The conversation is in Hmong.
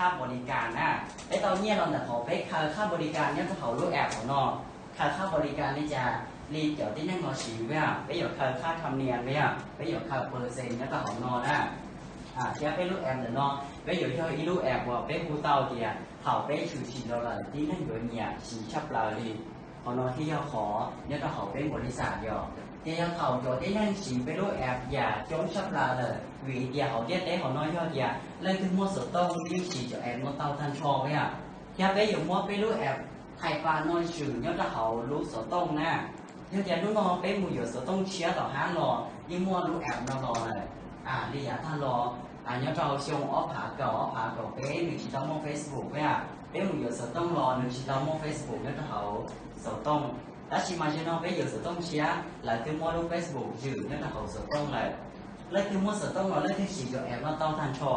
qhab npaus li kas na. Peb tau nyiaj los ntawm qhov peb khaws qhab npaus li kas nyob rau hauv lub app hauv no. Khaws qhab npaus li kas li cas li cov tib neeg los siv, peb yog, peb yuav khaws qhab tham nias, peb yog, peb yuav khaws percent nyob rau hauv no na. Thiab peb lub app ntawm no, peb yuav yog ib lub app uas peb hu tau tias thaum peb tshwm sim los lawm tib neeg yuav nyiam siv tshaj plaws li. Qhov no thiaj yog qhov nyob rau hauv peb npaus li kas yog, thiaj yog thaum cov tib neeg siv peb lub app yam coob tshaj plaws lawm, vim tias hauv ntiaj teb hauv no yog tias leej twg muaj xov tooj yeej siv cov app no tau tag nrho, thiab peb yuav muab peb lub app Hais Pas no zwm nyob rau hauv lub xov tooj na. Yog tias hnub no peb mus yuav xov tooj tshiab tom hab los yeej muaj lub app no los lawm. Li yav tag los, nyob rau xyoo ob phav kaum, ob phav kaum peb nws tsis tau muaj Facebook, peb mus yuav xov tooj los nws tsis tau muaj Facebook nyob rau hauv xov tooj. Tab sis mas zaum no peb yuav xov tooj tshiab, lawv twb muab lub Facebook zwm nyob rau hauv xov tooj lawm. Leej twg muaj xov tooj los leej twg siv cov app no tau tag nrho.